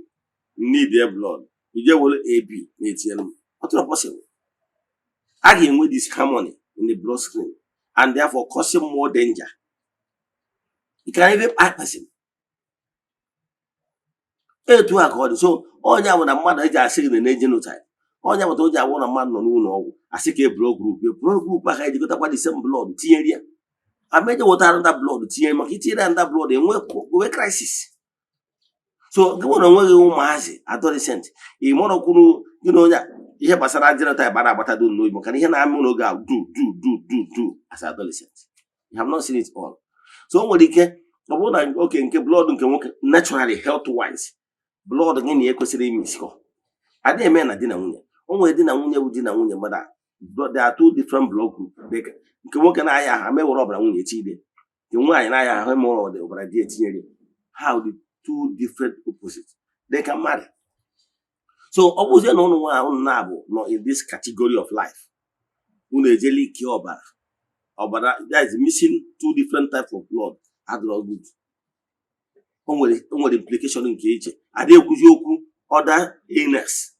need a blood, ije were AB na-etinyere m, ọ tụrụ possible a ga-enwe disharmony in the blood stream and therefore causing more danger. You can even kpai person. Etu a ka ọ dị. So onye bụ na mmadụ eji asị gị na genotype, onye bụ o ji awụ na mmadụ nọ n'ụlọ ọgwụ, asị ka e blood group, e blood group aka ejikọtakwa the same blood tinyere ya, ama eje wetara nda blood tinyere, maka itinyere ya nda blood, enwe enwe crisis. So gị nwere onwe gị, ụmụazị adolescent, ị mụrụkwuru gị na onye a, ihe gbasara genotype a na-agbata dum n'obi, maka na ihe na-amụ n'oge a du du du du du as adolescent, you have not seen it all. So o nwere ike ọ bụrụ na oke nke blood nke nwoke, naturally, health wise, blood gị na ya ekwesịrị imisikọ adịghị eme na di na nwunye. O nwere di na nwunye bụ di na nwunye, mana there are two different blood group. Dịka nke nwoke na-aya ahụ, ama ewere ọbara nwunye etinyere, nke nwaanyị na-aya ahụ, emewere ọbara di etinyere. How the two different opposite they can marry. So ọ bụzie na ụnụ nwa ụnụ na-abụ nọ in this category of life, unu ejela ike ọbara ọbara, that is missing two different type of blood, adịrọ good. O nwere implication nke iche. Adị ekwuzi okwu other illness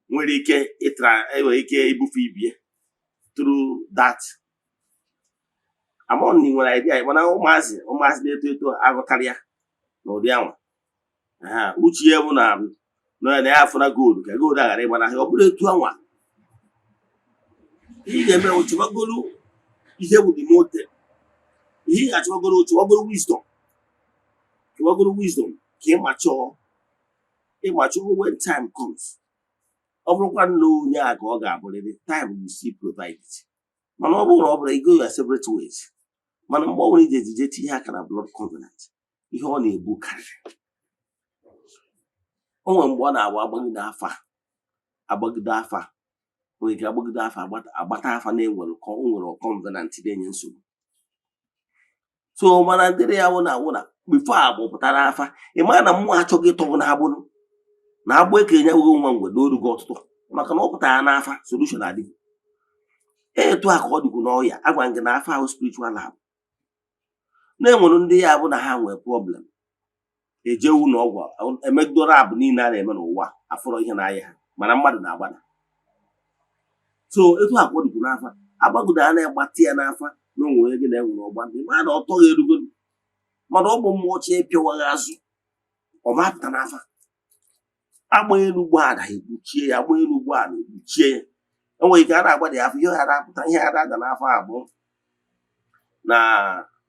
nwere ike ịtra, enwere ike ibufe ibie through that. Among na ị nwere idea, mana ụmụazị na-eto eto aghọtara ya n'ụdị anwa. Uche ya bụ na ya afụna gold, ka gold aghara ịgbanahụ. Ọ bụrụ etu anwa, ihe ị ga-eme bụ chọbagoro ihe bụ the motive. Ihe ị ga-achọbagoro, chọbagoro wisdom, chọbagoro wisdom ka ị machọọ, ịmachọọ. When time comes, ọ bụrụkwa na onye a ka ọ ga-abụrịrị, time will still provide it. Mana ọ bụrụ na ọ bụrụ, you go your separate ways. Mana mgbe ọ bụla iji ejije tinye aka na blood covenant, ihe ọ na-ebu karịrị. O nwere mgbe ọ na-agba agbagide afa, agbagide afa, nwere ike agbagide afa, agbata afa na-enwere o nwere covenant na-enye nsogbu. So mana ndị ya wụ na awụ na before agbụ pụtara afa, ị mara na mmụọ achọghị ịtọgbu na agbụrụ na agbụ ekenye nweghị nwa ngwe n'orugo ọtụtụ, maka na ọ pụtara n'afa, solution adịghị. Etu a ka ọ dịkwu n'ọya. Agwa gị na afa ahụ spiritual lab na-enwere ndị ya bụ na ha nwere problem, ejewu na ọgwụ emegidoro abụ niile a na-eme n'ụwa, afụrọ ihe na-aya ha, mana mmadụ na-agbada. So etu a ka ọ dịkwu n'afa. Agbagodo a na-agbatị ya n'afa na onwe onye gị na-enwere ọgba ndị ma na ọtọ ya erugo, mana ọ bụ mmụọ chi ịpịawaghị azụ, ọ ma pụta n'afa. Agba elu ụgbọala ekpuchie ya, agba elu ụgbọala ekpuchie ya. Enwere ike a na-agbada ya afọ, ihe ghara apụta, ihe ghara ada n'afọ a bụ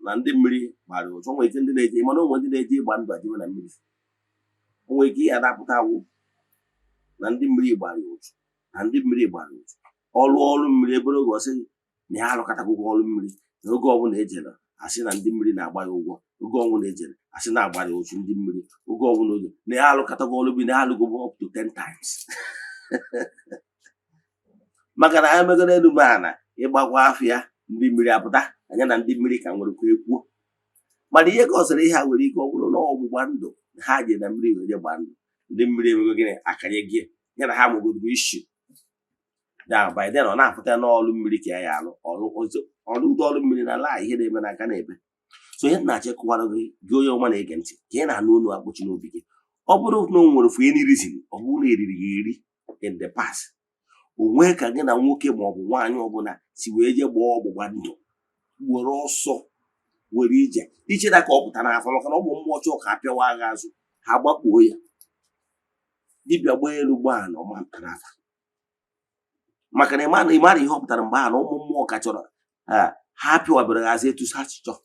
na ndị mmiri gbara ụzọ. Nwere ike ndị na-eje, mana onwe ndị na-eje ịgba ndụ adịwe na mmiri. O nwere ike ihe adapụta awụ na ndị mmiri gbara ụzọ, na ndị mmiri gbara ụzọ. Ọrụ ọrụ mmiri ebere oge, ọsị na ya alụkọtakwụkwọ ọrụ mmiri, na oge ọbụla ejere, asị na ndị mmiri na-agba ya ụgwọ. Oge ọbụla ejere, asị na agbara ya ụchụ ndị mmiri. Oge ọbụla oge na ya alụkọtago ọrụ mmiri, na ya alụgo up to 10 times. Maka na ha megoro elu mee ana, ịgbakwa afịa, ndị mmiri apụta anya na ndị mmiri ka nwere kwa ekwuo. Mana ihe gosiri ihe a nwere ike ọ bụrụ na ọgbụgba ndụ ha je na mmiri wee je gbaa ndụ, ndị mmiri emego gịnị? Akanye gị ya na ha nwegodoro issue ya. By then ọ na-apụta n'ọrụ mmiri ka ya ya alụ ọrụ ọrụ udo, ọrụ mmiri na ala ihe na-eme n'aka na-ebe. So ihe m na-achọ ịkọwara gị, gị onye ọma na-ege ntị, ka ị na-anụ olu akpọchi n'obi gị, ọ bụrụ na o nwere for any reason, ọ bụrụ na eriri gị eri in the past, o nwee ka gị na nwoke ma ọ bụ nwaanyị ọbụla si wee jee gbaa ọgbụgba ndụ, were ọsọ were ije icheta ka ọ pụta n'afọ, maka na ọ bụ mmụọ chọọ ka a pịawa agha azụ, ha gbakpuo ya. Dibịa gbaa elu gbaa na ọma pụta n'afa, maka na ịmara ihe ọ pụtara mgbe ahụ na ụmụ mmụọ ka chọrọ ha, ha pịawabere gị azụ etu ha si chọọ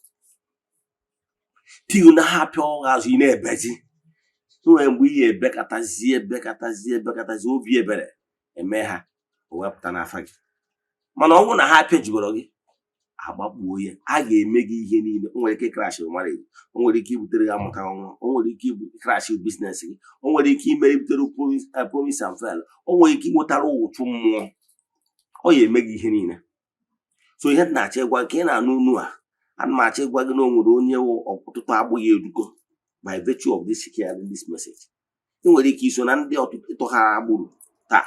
till na ha pịa gị azụ. Ị na-ebezi, nwere mgbe ihe ebekatazie, ebekatazie, ebekatazie, obi ebere eme ha, o wepụta n'afa gị. Mana ọ bụrụ na ha apịajugoro gị, agbakpuo ya, a ga-eme gị ihe niile. O nwere ike crash marriage, o nwere ike ibutere gị amụta nwa, o nwere ike ibu crash business gị, o nwere ike ime ibutere promise and fail, o nwere ike inwetara ụchụ mmụọ, ọ ya eme gị ihe niile. So ihe m na-achọ ịgwa gị ka ị na-anụ unu a, ana m achọ ịgwa gị na o nwere onye wụ ọtụtụ agbụghị erugo by virtue of this hearing this message. Ị nwere ike iso na ndị ọtụtụ ịtọghara agbụrụ taa.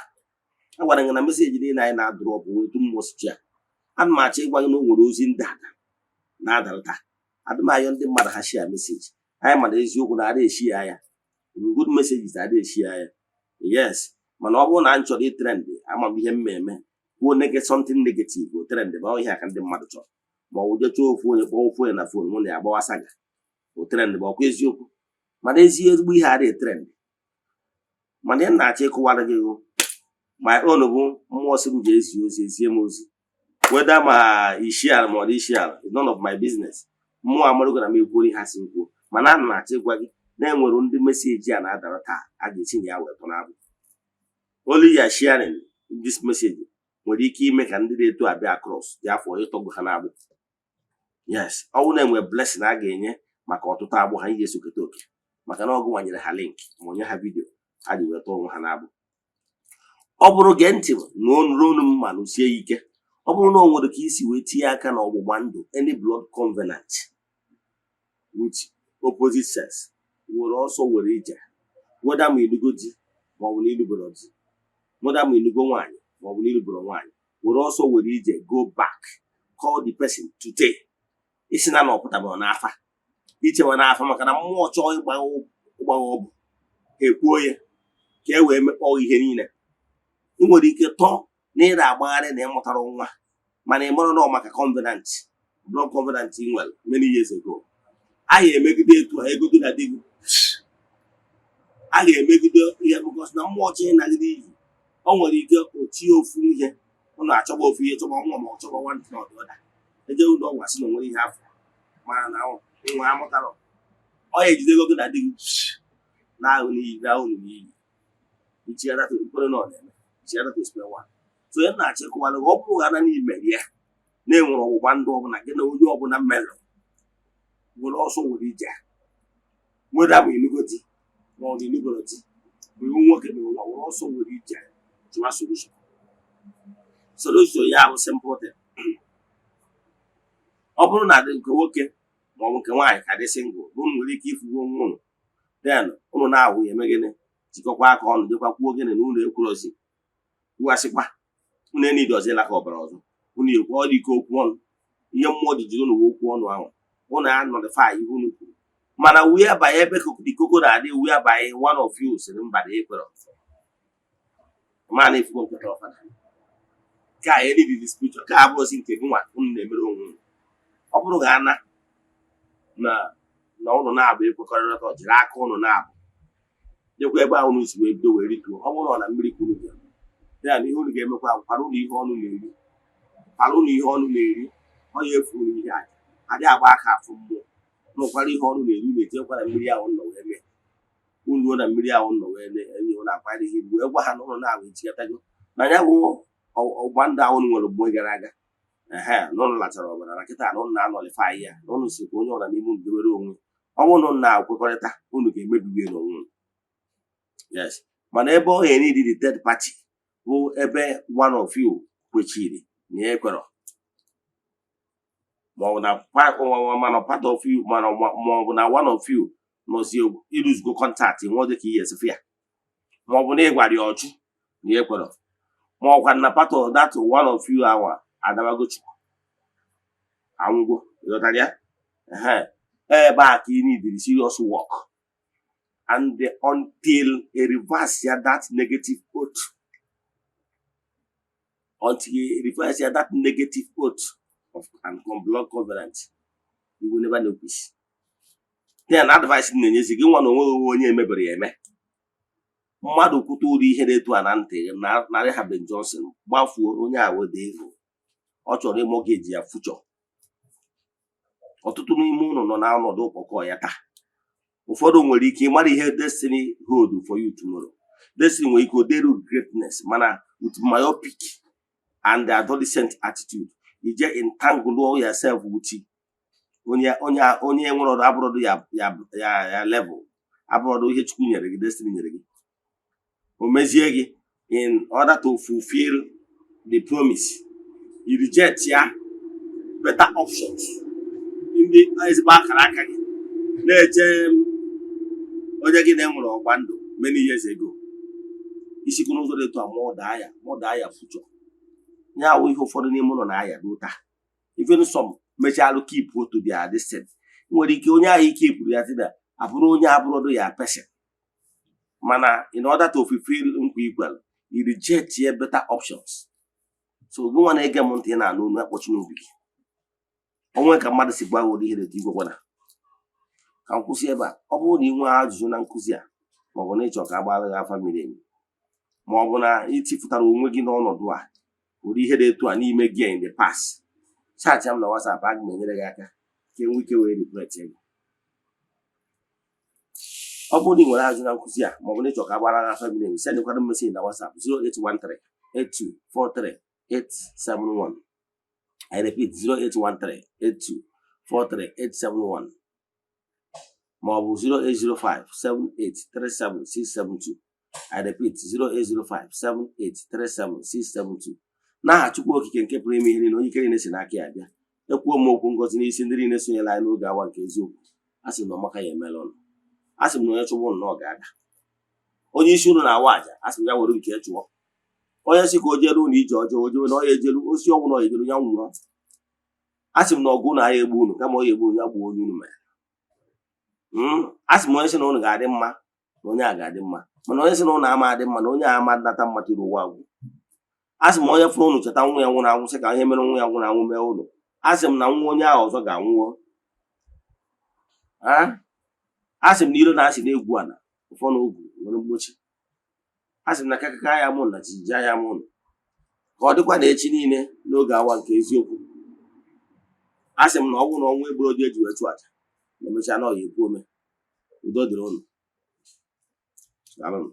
A gwara gị na message niile anyị na-adrop etu mmụọ si chi ya. Ana m achọ ịgwa gị na o nwere ozi ndị ada na-adara taa. Adị m ayọ ndị mmadụ ha share message anyị, mana eziokwu na ada eshi ya ya good messages, ada eshi ya ya. Yes, mana ọ bụrụ na m chọrọ itrend, ama m ihe m eme, kwuo something negative, o trend. Ma ọ ihe a ka ndị mmadụ chọrọ, ma ọ bụ jee chọọ ofu onye, kpọọ ofu onye na phone, mụ na ya agbawa saga, o trend. Ma ọkwa eziokwu, mana ezi ezigbo ihe adịghị trend. Mana ihe m na-achọ ịkụwara gị bụ my own bụ mmụọ sị m ji ezi ozi, ezie m ozi, whether ma isi ala ma ọ dị isi ala is none of my business. Mmụọ amarugo na m ekwuo ihe ha si m kwuo. Mana ana m achọ ịgwa gị na enwere ndị message a na-adara taa, a ga-esi na ya wee tọ n'abụ. Only ya sharing this message nwere ike ime ka ndị na-eto abịa across dị afọ ịtọgbu ha n'agbụ. Yes, ọ bụrụ na enwe blessing a ga-enye maka ọtụtụ agbụ ha, iji esoketa oke, maka na ọgụ nwanyere ha link ma onye ha video ha ji wee tọọ onwe ha n'agbụ. Ọ bụrụ, gee ntị na onu onu m ma nụsie ya ike, ọ bụrụ na o nwere ka isi wee tinye aka na ọgbụgba ndụ, any blood covenant with opposite sex, were ọsọ were ije, whether ma ilugo di ma ọ bụ na ilubero di, whether ma ilugo nwaanyị ma ọ bụ na ilubero nwaanyị, were ọsọ were ije, go back, call the person today. Isi na na ọ pụtabara n'afa, ichewa n'afa, maka na mmụọ chọọ ịgbagha ọbụ ha ekwuo ya ka e wee mekpọọ ihe niile. Ị nwere ike tọọ na ịra agbagharị na ịmụtara nwa, mana ị mara na ọ maka covenant, blood covenant ị nwere many years ago. A ga-emegide etu a ego gị na di gị, a ga-emegide ihe, because na mmụọ chọọ ịnagide iyi. O nwere ike otie ofu ihe, ụnụ achọba ofu ihe, chọba nwa, ma ọ chọba one thing or the other, eje ụlọ ọgwụ, asị na onwere ihe afọ, mana na nwa amụtara. Ọ ya ejidego gị na di gị na-ahụ n'iyi na unu n'iyi. Ichighara to nkwere na ọ na-eme ichighara to square one. So ya na-achọ ịkọwara gị, ọ bụrụ ghara n'ime ya na-enwere ọgbụgba ndụ ọbụla gị na onye ọbụla mmelụ, were ọsọ were ije, weda ma inugo di ma ọ bụ inugoro di, ma iwu nwoke ma iwu nwa, were ọsọ were ije chụwa solution. Solution ya bụ simple thing. Ọ bụrụ na nke nwoke ma ọ bụ nke nwaanyị ka dị single, unu nwere ike ifugo onwe unu, then unu na-ahụ ya eme gịnị? Jikọkwa aka ọnụ, dịkwa kwuo gịnị na unu ekwurozi, kwughasịkwa unu enidi ọzọ ịlaka ọbara ọzọ. Unu ekwu ọ dị ike okwu ọnụ, ihe mmụọ ji jiri unu wee okwu ọnụ ahụ, unu a-nullify ihe unu kwuru. Mana whereby ebe the koko na-adị, whereby one of you sịrị mba na ekwere, mana ifugo nkweta ọfada ka enidi the spiritual ka abụrụzi nke gị nwa unu na-emere onwe unu. Ọ bụrụ ga ana na na ụnụ na-abụ ekwekọrịta, jiri aka ụnụ na-abụ jekwa ebe ahụ unu si wee bido wee rituo. Ọ bụrụ na ọ na mmiri ka unu bịara ya na ihe unu ga-emekwa, kwara ụnụ ihe ọnụ na-eri, kwara ụnụ ihe ọnụ na-eri, ọ ya efu unu ihe aja adị agba aka afụ mmụọ nụkwara ihe ọnụ na-eri. Unu etinyekwa na mmiri ahụ nọ wee mee unu ruo na mmiri ahụ nọ wee na-enye ụnụ akwara ihe igbu, wee gwa ha na ụnụ na-abụ ejikọtago na ya bụ ọgba ndụ ahụ unu nwere mgbe gara aga, ehe, na ụnụ lachara ọbara na kịta, na ụnụ na-anullify ya, na ụnụ si ka onye ọbụla n'ime unu dewere onwe. Ọ bụrụ na ụnụ na-akwekọrịta, unu ga-emebiwe n'onwe unu. Yes, mana ebe ọ ga-enidi the third party. Bụ ebe one of you kwechiri na ya ekwerọ, maọbụ na mana part of you, mana maọbụ na one of you nọzi iluzugo contact nwe dị ka ihe esifu ya, maọbụ na ị gwara ya ọjụ na ya ekwerọ, ma ọkwa na part of that one of you awa adabago Chukwu, anwụgo. Ịghọtara ya? Ehe, ebe a ka ị need serious work, and until a reverse ya that negative oath, until you reverse ya that negative oath of and blood covenant, you will never know peace. Then advice m na-enyezi gị nwa na onwe gị, onye emebere ya eme, mmadụ kwute ụdị ihe na-etu a na ntị na narị ha, Ben Johnson, gbafuo. Onye a wee evil, ọ chọrọ ịmortgage ya future. Ọtụtụ n'ime ụlọ nọ n'ọnọdụ ụkpọkọ ya taa. Ụfọdụ nwere ike ịmara ihe destiny hold for you tomorrow. Destiny nwere ike oderu greatness, mana with myopic and adolescent attitude, ije entangle yourself with onye nwere ọrụ abụrọdụ ya level, abụrọdụ ihe Chukwu nyere gị, destiny nyere gị. O mezie gị, in order to fulfill the promise, you reject ya better options, ndị ezigbo akara aka gị na-eche onye gị na-enwere ọgba ndụ many years ago. Isikwu n'ụzọ dị etu a ma ọ daa ya future ya awụ ihe ụfọdụ n'ime ụlọ na-aya ruo taa. Even some mechalụ keep to their distance. Nwere ike onye ahụ ike pụrụ ya sị na abụrụ onye abụrụdụ ya person, mana in order to fulfill nkwa ikwere, you reject ya better options. So gị nwa na-ege m ntị, ị na-anụ onu akpọchi n'obi gị onwe ka mmadụ si gwa gị ụdị ihe dị etu igwekwana. Ka m kwụsị ebe a. Ọ bụrụ na ị nwee ajụjụ na nkụzi a, maọbụ na ịchọ ka a gbara gị afa miri emi, maọbụ na ịtịpụtara onwe gị n'ọnọdụ a, ụdị ihe dị etu a n'ime gị in the past, chat m na WhatsApp. Aga m enyere gị aka ka enwe ike wee regret gị. Ọ bụrụ na ị nwere ajụjụ na nkụzi a, maọbụ na ịchọ ka a gbara gị afa miri emi, sendịkwara m message na WhatsApp 0813 8243 871. I repeat, 0813 8243 871, maọbụ 0805 7837 672. I repeat, 0805 7837 672. N'aha Chukwu Okike nke pụrụ ime ihe niile, onye ike niile si n'aka ya bịa, ekwuo m okwu ngozi n'isi ndị niile sonyere anyị n'oge awa nke eziokwu. A sị na ọmaka ya emela ụnụ. A sị m na onye chụgbu ụnụ na ọ ga-aga. Onye isi ụnụ na-awa àjà, a sị m ya were nke ya chụọ. Onye sị ka o jere ụnụ ije ọjọọ, o jewe na ọ ya ejelu osi ọnwụ na ọ ya ejelu ya nwụọ. A sị m na ọgụ ụnụ agha egbu unu, kama ọ ya egbu unu, ya gbuo onye unu mere. A sị m onye sị na ụnụ ga-adị mma, na onye a ga-adị mma, mana onye sị na ụnụ ama adị mma, na onye a ama nata mma tiri ụwa agwụ. A sị m onye fụrụ ụnụ cheta nwa ya nwụrụ anwụ, sị ka ihe mere nwa ya nwụrụ anwụ mee ụnụ, a sị m na nwa onye ahụ ọzọ ga-anwụọ. A sị m na iro na-asị na-egwu ala ụfọ na ogwu nwere mgbochi. A sị m na kakaka ya mụ na jijiji ya mụ ụnụ, ka ọ dịkwa na echi niile n'oge awa nke eziokwu. A sị m na ọ bụrụ na ọnwa egburu eji wee chụ aja na emechaa na ọ ya ekwu ome. Udo dịrị ụnụ. Daalụnụ.